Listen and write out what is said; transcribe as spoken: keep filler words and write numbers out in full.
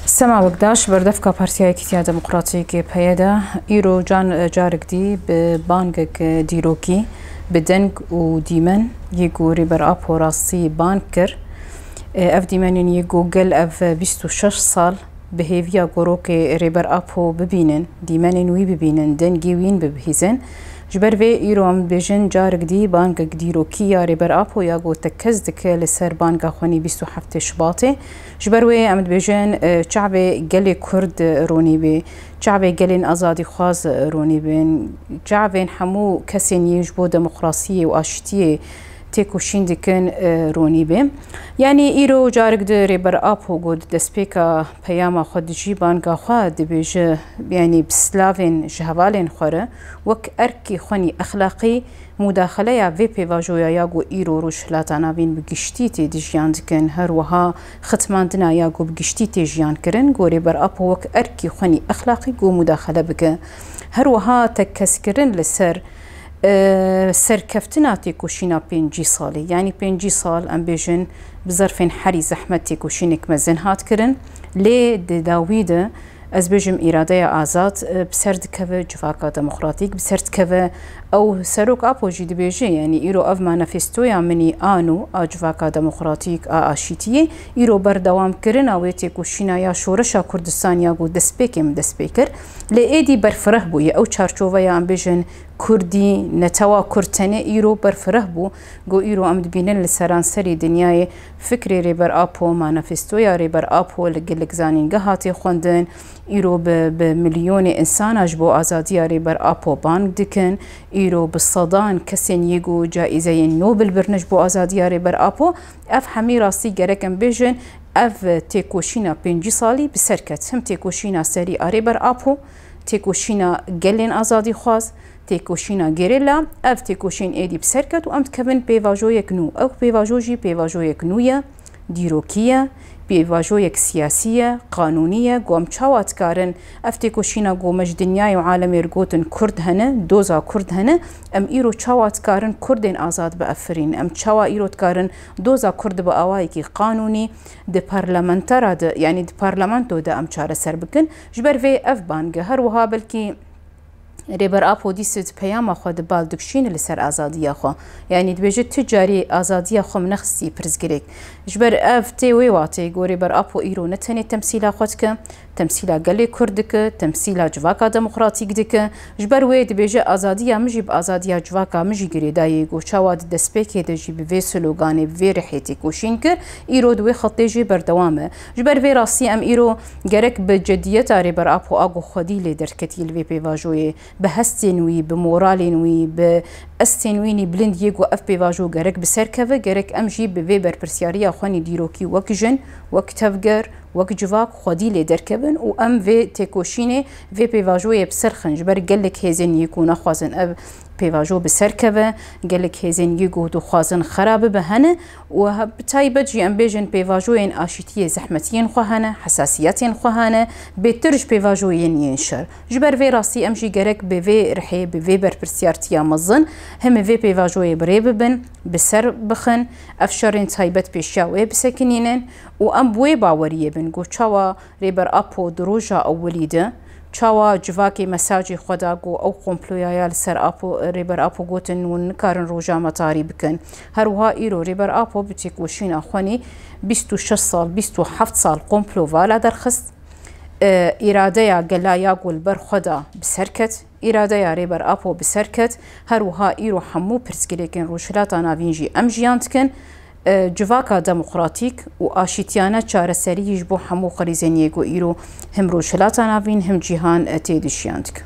Sema Bekdaş, berdevka Partiya Yekîtiya Demokratîk, PYD, îro can, carek dî bi bangek dîrokî, bi deng û dîmen yê ku Rêber Apo rastî bang kir. Ev dîmenên yê ku gel ev bîst û şeş sal bi hêviya gorokê Rêber Apo bibînin, dîmenên wî bibînin, dengê wîn bibihîzin. Ji ber vê îro em dibêjin carek dî bangek dîrokî ya Rêber Apo ya ku tekez dike li ser banga xwenî bîst û heftê Şibatê. Ji ber wê em dibêjin, e, çavê gelê Kurd ronî bê, çavê gelên azadîxwaz ronî bên, çavên hemû kesên yên ji bo demokrasiyê û aşitiyê têkoşîn dikin, e, ronî bê. Yanî îro carek di Rêber Apo got, destpêka peyama xwe dijî banga xwe dibêje, yanî bi silavên ji hevalên xwe re wek erkî xwenî exlaqî mudaxeleya vê pêvajoya ya ku îro Rojhilata Navîn bi giştî tê dijiyan dikin, her wiha xitmandina ya ku bi giştî tê jiyan kirin, ku Rêber Apo wek erkî xwenî exlaqî ku mudaxele bike. Her wiha tekkeskkirin li ser, e, serkeftina têkoşîna pêncî salê. Yanî pêncî sal, em bêjin, bi zerfên herî zehmet têkoşînek mezin hat kirin. Lê di dawî de, ez bêjim, îradeya azad, e, bi ser dikeve civaka demokratîk, bi ser dikeve. Ew Serok Apo jî dibêje, yanî îro ev manifestoya min î a nû a civaka demokratîk a aşîtiyê, îro berdewamkirina wê têkoşîna ya şoreşa Kurdistan ya ku destpêkê min dest pê kir. Lê êdî berfireh bûye. Ew çarçoveya, em bêjin, Kurdî, netewa Kurd tenê îro berfireh bû. Got, îro em dibînin li seranserî dinyayê fikrê Rêber Apo, manifestoya Rêber Apo li gelek zanîngeh hatê xwendin. Îro bi, bi milyonê insana ji bo azadiya Rêber Apo bang dikin. Îro bi sedan kesên yê ku caîzeyên Nobel birine ji bo azadiya Rêber Apo. Ev hemî rastî gerek em bêjin, ev têkoşîna pêncî salî bi ser ket. Him têkoşîna serî a Rêber Apo, têkoşîna gelên azadîxwaz, têkoşîna gerîla, ev têkoşîn êdî bi ser ket û em dikevin pêvajoyek nû. Ew pêvajo jî pêvajoyek nû ye, dîrokî ye, pêvajoyek siyasî ye, qanûnî ye. Ku em çawa dikarin ev têkoşîna ku me ji dinyayê û alemê re gotin Kurd hene, doza Kurd hene, em îro çawa dikarin Kurdên azad biafirînin? Em çawa îro dikarin doza Kurd bi awayekî qanûnî di parlamentara de, yanî di parlamento de em çareser bikin? Ji ber vê ev bang e. Her wiha belkî Rêber Apo dîse di peyama xwe de bal dikişîne li ser azadiya xwe. Yanî dibêje, tu carî azadiya xwe min nexistî pirsgirêk. Ji ber ev tê wê watê ku Rêber Apo îro ne tenê temsîla xwe dike, temsîla gelê Kurd dike, temsîla civaka demokratîk dike. Ji ber wê dibêje, azadiya min jî bi azadiya civaka min jî girêdayî, ku çawa di destpêkê de jî bi vê sloganê, bi vê rihê têkoşîn kir, îro di wê xetê jî berdewam e. Ji ber vê rastî em îro gerek bi cediyeta Rêber Apo a ku xwedî lê derketî li vê pêvajoyê, bi hestên wî, bi moralên wî, bi estên wînî bilind yê ku ev pêvajo gerek bi ser keve, gerek em jî bi vê berpirsyariya xwenî dîrokî wek jin, wek tevger, wek civak xwedî lê derkevin û em vê têkoşînê, vê pêvajoyê bi ser xin. Ji ber gelek hêzên yê ku naxwazin ev pêvajo bi ser keve, gelek hêzên yê ku dixwazin xera bibe hene û he-, bi taybet jî em bêjin pêvajoyên aşîtiyê zehmetiyên xwe hene, hesasiyetên xwe hene, bêtir ji pêvajoyên yên şer. Ji ber vê rastî em jî gerek bi vê rihê, bi vê berpirsyartiya mezin hemî vê pêvajoyê bi rê bibin, bi ser bixin, ev şerên taybet pêşiya wê bisekinînin û em bi wê baweriyê bin ku çawa Rêber Apo di roja ewilî de çawa civakê mesajê xwe da ku ew komploya ya li ser Apo, Rêber Apo gotin hûn nikarin roja me tarî bikin. Her wiha îro Rêber Apo bi têkoşîna xwenî bîst û şeş sal, bîst û heft sal komplo vala derxist. E, îradeya gela ya ku li ber xwe da bi ser ket, îradeya Rêber Apo bi ser ket, her wiha îro hemû pirsgirêkên Rojhilata Navîn jî em jiyan dikin. E, civaka demokratîk û aşîtiyane çareseriyî ji bo hemû krîzên yê ku îro him Rojhilata Navîn him cîhan, e, tê de jiyan dikin.